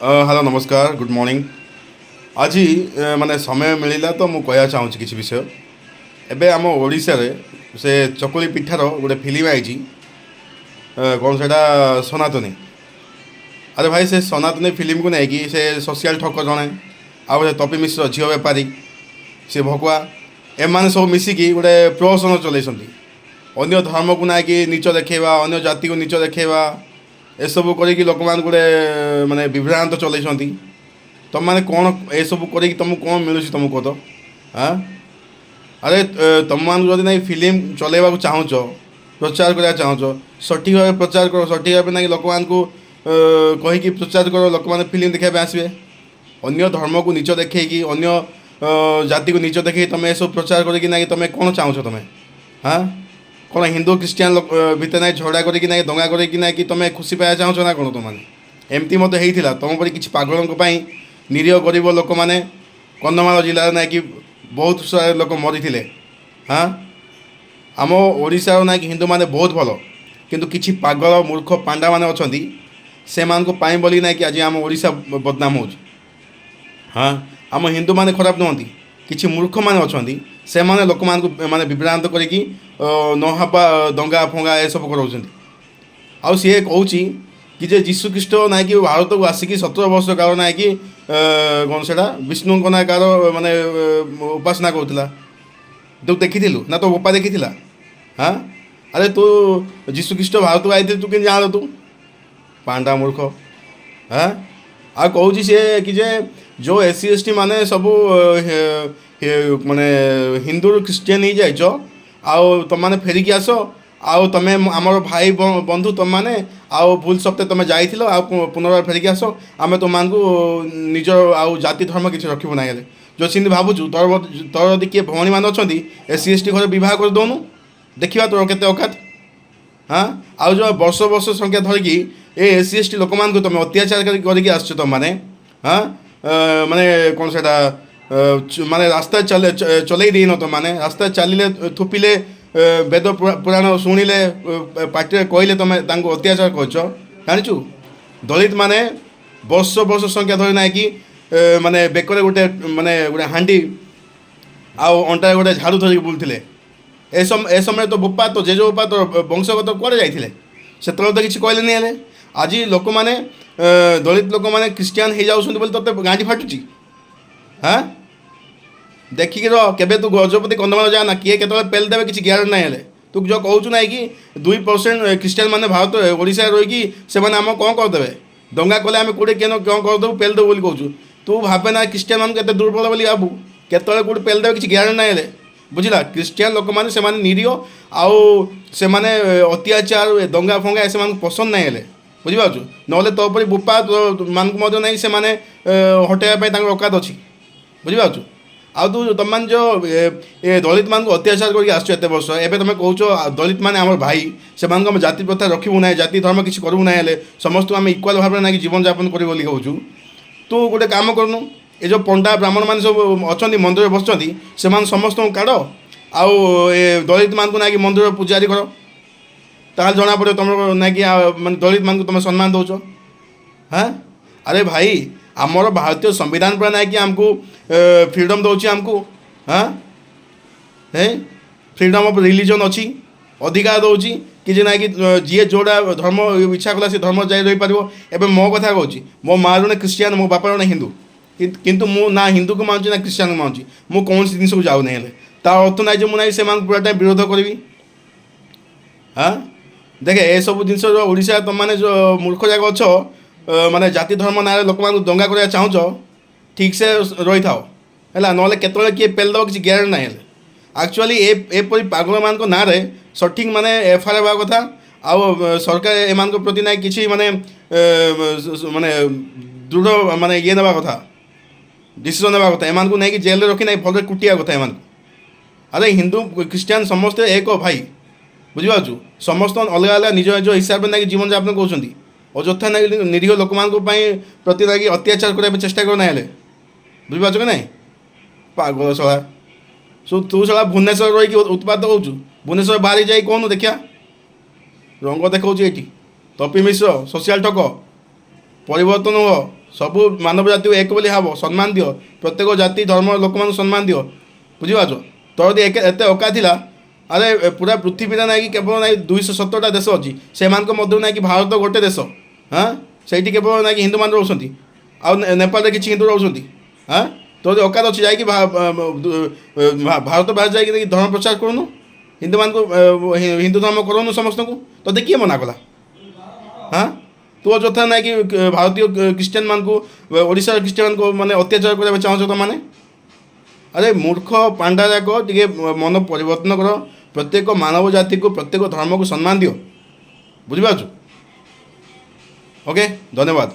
Hello, ନମସ୍କାର, good morning. ଆଜି ମାନେ ସମୟ ମିଳିଲା ତ ମୁଁ କହିବାକୁ ଚାହୁଁଛି କିଛି ବିଷୟ। ଏବେ ଆମ ଓଡ଼ିଶାରେ ସେ ଚକୁଳି ପିଠାର ଗୋଟେ ଫିଲ୍ମ ଆଇଛି, କ'ଣ ସେଇଟା, ସନାତନୀ। ଆରେ ଭାଇ, ସେ ସନାତନୀ ଫିଲ୍ମକୁ ନେଇକି ସେ ସୋସିଆଲ ଠକ ଜଣେ, ଆଉ ସେ ତପି ମିଶ୍ର ଝିଅ ବେପାରୀ, ସେ ଭକୁଆ, ଏମାନେ ସବୁ ମିଶିକି ଗୋଟେ ପ୍ରହସନ ଚଲେଇଛନ୍ତି। ଅନ୍ୟ ଧର୍ମକୁ ନାଇକି ନୀଚ ଦେଖେଇବା, ଅନ୍ୟ ଜାତିକୁ ନୀଚ ଦେଖେଇବା, ଏସବୁ କରିକି ଲୋକମାନଙ୍କୁ ଗୋଟେ ମାନେ ବିଭ୍ରାନ୍ତ ଚଲେଇଛନ୍ତି। ତୁମମାନେ କ'ଣ ଏସବୁ କରିକି ତୁମକୁ କ'ଣ ମିଳୁଛି ତୁମକୁ କୁହ ତ? ଆଁ, ଆରେ, ତୁମମାନଙ୍କୁ ଯଦି ନାଇଁ ଫିଲ୍ମ ଚଲେଇବାକୁ ଚାହୁଁଛ, ପ୍ରଚାର କରିବାକୁ ଚାହୁଁଛ, ସଠିକ୍ ଭାବେ ପ୍ରଚାର କର। ସଠିକ୍ ଭାବେ ନାଇଁ ଲୋକମାନଙ୍କୁ କହିକି ପ୍ରଚାର କର, ଲୋକମାନେ ଫିଲ୍ମ ଦେଖିବା ପାଇଁ ଆସିବେ। ଅନ୍ୟ ଧର୍ମକୁ ନୀଚ ଦେଖେଇକି, ଅନ୍ୟ ଜାତିକୁ ନୀଚ ଦେଖେଇକି ତୁମେ ଏସବୁ ପ୍ରଚାର କରିକି ନାଇଁ ତୁମେ କ'ଣ ଚାହୁଁଛ ତୁମେ? ହାଁ, କ'ଣ ହିନ୍ଦୁ ଖ୍ରୀଷ୍ଟିଆନ ଲୋକ ଭିତରେ ନାଇଁ ଝଗଡ଼ା କରିକି, ନାଇଁ ଦଙ୍ଗା କରିକି ନାଇଁ କି ତୁମେ ଖୁସି ପାଇବା ଚାହୁଁଛ ନା କ'ଣ ତୁମମାନେ? ଏମିତି ମଧ୍ୟ ହେଇଥିଲା। ତୁମ ପରି କିଛି ପାଗଳଙ୍କ ପାଇଁ ନିରୀହ ଗରିବ ଲୋକମାନେ କନ୍ଧମାଳ ଜିଲ୍ଲାରେ ନାଇଁକି ବହୁତ ସାରା ଲୋକ ମରିଥିଲେ। ହାଁ, ଆମ ଓଡ଼ିଶାର ନାଇଁକି ହିନ୍ଦୁମାନେ ବହୁତ ଭଲ, କିନ୍ତୁ କିଛି ପାଗଳ ମୂର୍ଖ ପାଣ୍ଡାମାନେ ଅଛନ୍ତି, ସେମାନଙ୍କ ପାଇଁ ବୋଲି ନାଇଁକି ଆଜି ଆମ ଓଡ଼ିଶା ବଦନାମ ହେଉଛି। ହଁ, ଆମ ହିନ୍ଦୁମାନେ ଖରାପ ନୁହନ୍ତି। କିଛି ମୂର୍ଖମାନେ ଅଛନ୍ତି, ସେମାନେ ଲୋକମାନଙ୍କୁ ମାନେ ବିଭ୍ରାନ୍ତ କରିକି ନ ହେବା ଦଙ୍ଗା ଫଙ୍ଗା ଏସବୁ କରାଉଛନ୍ତି। ଆଉ ସିଏ କହୁଛି କି ଯେ ଯୀଶୁ ଖ୍ରୀଷ୍ଟ ନାଇଁକି ଭାରତକୁ ଆସିକି 17 ବର୍ଷ କାଳ ନାଇଁକି କ'ଣ ସେଇଟା, ବିଷ୍ଣୁଙ୍କ ନାଁ କାହାର ମାନେ ଉପାସନା କରୁଥିଲା। ତୁ ଦେଖିଥିଲୁ ନା ତୋ ବୋପା ଦେଖିଥିଲା? ହାଁ, ଆରେ, ତୁ ଯୀଶୁ ଖ୍ରୀଷ୍ଟ ଭାରତକୁ ଆଇଥିଲେ ତୁ କେମିତି ଜାଣିଲୁ, ତୁ ପାଣ୍ଡା ମୂର୍ଖ? ହାଁ, ଆଉ କହୁଛି ସିଏ କି ଯେ ଯେଉଁ ଏସ୍ ସି ଏସ୍ ଟି ମାନେ ସବୁ ମାନେ ହିନ୍ଦୁରୁ ଖ୍ରୀଷ୍ଟିଆନ ହେଇଯାଇଛ, ଆଉ ତୁମମାନେ ଫେରିକି ଆସ, ଆଉ ତମେ ଆମର ଭାଇ ବନ୍ଧୁ ତୁମମାନେ, ଆଉ ଭୁଲ ସତ୍ତ୍ୱେ ତୁମେ ଯାଇଥିଲ, ଆଉ ପୁନର୍ବାର ଫେରିକି ଆସ, ଆମେ ତୁମମାନଙ୍କୁ ନିଜ ଆଉ ଜାତି ଧର୍ମ କିଛି ରଖିବୁ ନାହିଁ। ହେଲେ ଯେଉଁ ସେମିତି ଭାବୁଛୁ, ତୋର ଯଦି କିଏ ଭଉଣୀମାନେ ଅଛନ୍ତି, ଏସ୍ ସି ଏସ୍ ଟି ଘରେ ବିବାହ କରିଦେଉନୁ, ଦେଖିବା ତୋର କେତେ ଅକାତ। ହଁ, ଆଉ ଯେଉଁ ବର୍ଷ ବର୍ଷ ସଂଖ୍ୟା ଧରିକି A S C S T ଲୋକମାନଙ୍କୁ ତୁମେ ଅତ୍ୟାଚାର କରିକି ଆସୁଛ ତୁମମାନେ, ହଁ, ମାନେ କ'ଣ ସେଇଟା, ମାନେ ରାସ୍ତା ଚଲେଇ ଦେଇନ ତୁମମାନେ। ରାସ୍ତା ଚାଲିଲେ, ଥୁପିଲେ, ବେଦ ପୁରାଣ ଶୁଣିଲେ, ପାଟିରେ କହିଲେ ତୁମେ ତାଙ୍କୁ ଅତ୍ୟାଚାର କରୁଛ। ଜାଣିଛୁ, ଦଳିତ ମାନେ ବର୍ଷ ବର୍ଷ ସଂଖ୍ୟା ଧରି ନାଇଁ କି ମାନେ ବେକରେ ଗୋଟେ ମାନେ ଗୋଟେ ହାଣ୍ଡି ଆଉ ଅଣ୍ଟାରେ ଗୋଟେ ଝାଡ଼ୁ ଧରିକି ବୁଲୁଥିଲେ। ଏ ସମୟରେ ତୋ ବୋପା, ତୋ ଜେଜେ ବୋପା, ତୋ ବଂଶଗତ କୁଆଡ଼େ ଯାଇଥିଲେ? ସେତେବେଳେ ତ କିଛି କହିଲେନି। ହେଲେ ଆଜି ଲୋକମାନେ, ଦଳିତ ଲୋକମାନେ ଖ୍ରୀଷ୍ଟିଆନ ହେଇଯାଉଛନ୍ତି ବୋଲି ତୋତେ ଗାଣ୍ଡି ଫାଟୁଛି? ହାଁ, ଦେଖିକି ରହ। କେବେ ତୁ ଗଜପତି କନ୍ଧମାଳ ଯା ନା, କିଏ କେତେବେଳେ ପେଲି ଦେବେ କିଛି ଗ୍ୟାରେଣ୍ଟି ନାହିଁ। ହେଲେ ତୁ ଯେଉଁ କହୁଛୁ ନାଇଁ କି 2% ଖ୍ରୀଷ୍ଟିଆନ ମାନେ ଭାରତ ଓଡ଼ିଶାରେ ରହିକି ସେମାନେ ଆମ କ'ଣ କରିଦେବେ, ଦଙ୍ଗା କଲେ ଆମେ କୋଉଠି କେନ କ'ଣ କରିଦେବୁ, ପେଲି ଦେବୁ ବୋଲି କହୁଛୁ, ତୁ ଭାବେ ନା ଖ୍ରୀଷ୍ଟିଆନ ମାନଙ୍କୁ କେତେ ଦୁର୍ବଳ ବୋଲି ଭାବୁ। କେତେବେଳେ କୋଉଠି ପେଲି ଦେବେ କିଛି ଗ୍ୟାରେଣ୍ଟି ନାହିଁ। ହେଲେ ବୁଝିଲା, ଖ୍ରୀଷ୍ଟିଆନ ଲୋକମାନେ ସେମାନେ ନିରୀହ, ଆଉ ସେମାନେ ଅତ୍ୟାଚାର, ଦଙ୍ଗା ଫଙ୍ଗା ସେମାନଙ୍କୁ ପସନ୍ଦ ନାହିଁ। ହେଲେ ବୁଝିପାରୁଛୁ, ନହେଲେ ତୋ ପରି ବୋପା ମାନଙ୍କୁ ମଧ୍ୟ ନାହିଁ ସେମାନେ ହଟେଇବା ପାଇଁ ତାଙ୍କର ଅକାତ ଅଛି। ବୁଝିପାରୁଛୁ? ଆଉ ତୁ ତୁମମାନେ ଯେଉଁ ଏ ଦଳିତମାନଙ୍କୁ ଅତ୍ୟାଚାର କରିକି ଆସୁଛ ଏତେ ବର୍ଷ, ଏବେ ତୁମେ କହୁଛ ଦଳିତ ମାନେ ଆମର ଭାଇ, ସେମାନଙ୍କୁ ଆମେ ଜାତି ପ୍ରଥା ରଖିବୁ ନାହିଁ, ଜାତି ଧର୍ମ କିଛି କରିବୁ ନାହିଁ, ହେଲେ ସମସ୍ତଙ୍କୁ ଆମେ ଇକ୍ୱାଲ୍ ଭାବରେ ନାଇକି ଜୀବନଯାପନ କରିବୁ ବୋଲି କହୁଛୁ। ତୁ ଗୋଟେ କାମ କରୁନୁ, ଏ ଯେଉଁ ପଣ୍ଡା ବ୍ରାହ୍ମଣ ମାନେ ସବୁ ଅଛନ୍ତି, ମନ୍ଦିରରେ ବସୁଛନ୍ତି, ସେମାନେ ସମସ୍ତଙ୍କୁ କାଢ଼, ଆଉ ଏ ଦଳିତମାନଙ୍କୁ ନାଇକି ମନ୍ଦିର ପୂଜାରୀ କର। ତାହେଲେ ଜଣାପଡ଼ିବ ତୁମର ନାଇକି ମାନେ ଦଳିତମାନଙ୍କୁ ତୁମେ ସମ୍ମାନ ଦେଉଛ। ହାଁ, ଆରେ ଭାଇ, ଆମର ଭାରତୀୟ ସମ୍ବିଧାନ ପୁରା ନାଇକି ଆମକୁ ଫ୍ରିଡ଼ମ୍ ଦେଉଛି ଆମକୁ। ହାଁ, ହେ ଫ୍ରିଡ଼ମ୍ ଅଫ୍ ରିଲିଜନ୍ ଅଛି, ଅଧିକାର ଦେଉଛି କି ଯେ ନାଇକି ଯିଏ ଯେଉଁଟା ଧର୍ମ ଇଚ୍ଛା କଲା, ସେ ଧର୍ମ ଯାଇ ରହିପାରିବ। ଏବେ ମୋ କଥା କହୁଛି, ମୋ ମା ଜଣେ ଖ୍ରୀଷ୍ଟିଆନ, ମୋ ବାପା ଜଣେ ହିନ୍ଦୁ, କିନ୍ତୁ ମୁଁ ନା ହିନ୍ଦୁକୁ ମାନୁଛି ନା ଖ୍ରୀଷ୍ଟିଆନକୁ ମାନୁଛି। ମୁଁ କୌଣସି ଜିନିଷକୁ ଯାଉନାହିଁ। ହେଲେ ତା ଅର୍ଥ ନାହିଁ ଯେ ମୁଁ ନାହିଁ ସେମାନଙ୍କୁ ପୁରା ଟାଇମ୍ ବିରୋଧ କରିବି। ହାଁ, ଦେଖେ, ଏସବୁ ଜିନିଷ ଯେଉଁ ଓଡ଼ିଶା ତୁମମାନେ ଯେଉଁ ମୂର୍ଖ ଯାକ ଅଛ, ମାନେ ଜାତି ଧର୍ମ ନାଁରେ ଲୋକମାନଙ୍କୁ ଦଙ୍ଗା କରିବାକୁ ଚାହୁଁଛ, ଠିକ୍ସେ ରହିଥାଅ ହେଲା, ନହେଲେ କେତେବେଳେ କିଏ ପେଲି ଦେବ କିଛି ଗ୍ୟାରେଣ୍ଟି ନାହିଁ। ହେଲେ ଆକ୍ଚୁଆଲି ଏପରି ପାଗଳମାନଙ୍କ ନାଁରେ ସଠିକ୍ ମାନେ ଏଫଆଇଆର୍ ହେବା କଥା, ଆଉ ସରକାର ଏମାନଙ୍କ ପ୍ରତି ନାଇଁ କିଛି ମାନେ ମାନେ ଦୃଢ଼ ମାନେ ଇଏ ନେବା କଥା, ଡିସିସନ୍ ନେବା କଥା। ଏମାନଙ୍କୁ ନେଇକି ଜେଲରେ ରଖି ନାଇଁ ଭଲରେ କୁଟିବା କଥା ଏମାନଙ୍କୁ। ଆରେ, ହିନ୍ଦୁ ଖ୍ରୀଷ୍ଟିଆନ ସମସ୍ତେ ଏକ ଭାଇ, ବୁଝିପାରୁଛୁ? ସମସ୍ତ ଅଲଗା ଅଲଗା ନିଜ ନିଜ ହିସାବରେ ନାଇକି ଜୀବନଯାପନ କରୁଛନ୍ତି। ଅଯଥା ନାଇଁ ନିରୀହ ଲୋକମାନଙ୍କ ପାଇଁ ପ୍ରତି ଲାଗି ଅତ୍ୟାଚାର କରିବା ପାଇଁ ଚେଷ୍ଟା କର ନାହିଁ। ହେଲେ ବୁଝିପାରୁଛୁ କି ନାହିଁ? ପାଗଳ ଶଳା। ତୁ ଶଳା ଭୁବନେଶ୍ୱର ରହିକି ଉତ୍ପାତ ହେଉଛୁ, ଭୁବନେଶ୍ୱର ବାହାରି ଯାଇ କହୁନୁ, ଦେଖିବା। ରଙ୍ଗ ଦେଖାଉଛି ଏଇଠି ତପି ମିଶ୍ର ସୋସିଆଲ ଠକ। ପରିବର୍ତ୍ତନ ହୁଅ। ସବୁ ମାନବ ଜାତିକୁ ଏକ ବୋଲି ଭାବ, ସମ୍ମାନ ଦିଅ। ପ୍ରତ୍ୟେକ ଜାତି ଧର୍ମ ଲୋକମାନଙ୍କୁ ସମ୍ମାନ ଦିଅ। ବୁଝିପାରୁଛ? ତୋର ଯଦି ଏତେ ଔକାତ ଥିଲା, ଆରେ ପୁରା ପୃଥିବୀରେ ନାଇଁକି କେବଳ ନାଇଁ 270ଟା ଦେଶ ଅଛି, ସେମାନଙ୍କ ମଧ୍ୟରୁ ନାଇଁକି ଭାରତ ଗୋଟେ ଦେଶ। ହଁ, ସେଇଠି କେବଳ ନାଇଁକି ହିନ୍ଦୁମାନେ ରହୁଛନ୍ତି, ଆଉ ନେପାଳରେ କିଛି ହିନ୍ଦୁ ରହୁଛନ୍ତି। ହଁ, ତୋର ଯଦି ଔକାତ ଅଛି, ଯାଇକି ଭାରତ ବାହାରେ ଯାଇକି ଧର୍ମ ପ୍ରଚାର କରୁନୁ, ହିନ୍ଦୁମାନଙ୍କୁ ହିନ୍ଦୁ ଧର୍ମ କରୁନୁ ସମସ୍ତଙ୍କୁ। ତୋତେ କିଏ ମନା କଲା? ହଁ, ତୁ ଅଯଥା ନାଇଁକି ଭାରତୀୟ ଖ୍ରୀଷ୍ଟିଆନମାନଙ୍କୁ, ଓଡ଼ିଶାର ଖ୍ରୀଷ୍ଟିଆନମାନଙ୍କୁ ମାନେ ଅତ୍ୟାଚାର କରିବା ପାଇଁ ଚାହୁଁଛ ତୁମମାନେ। ଆରେ ମୂର୍ଖ ପାଣ୍ଡା ଯାକ, ଟିକେ ମନ ପରିବର୍ତ୍ତନ କର। ପ୍ରତ୍ୟେକ ମାନବ ଜାତିକୁ, ପ୍ରତ୍ୟେକ ଧର୍ମକୁ ସମ୍ମାନ ଦିଅ। ବୁଝିପାରୁଛୁ? ଓକେ, ଧନ୍ୟବାଦ।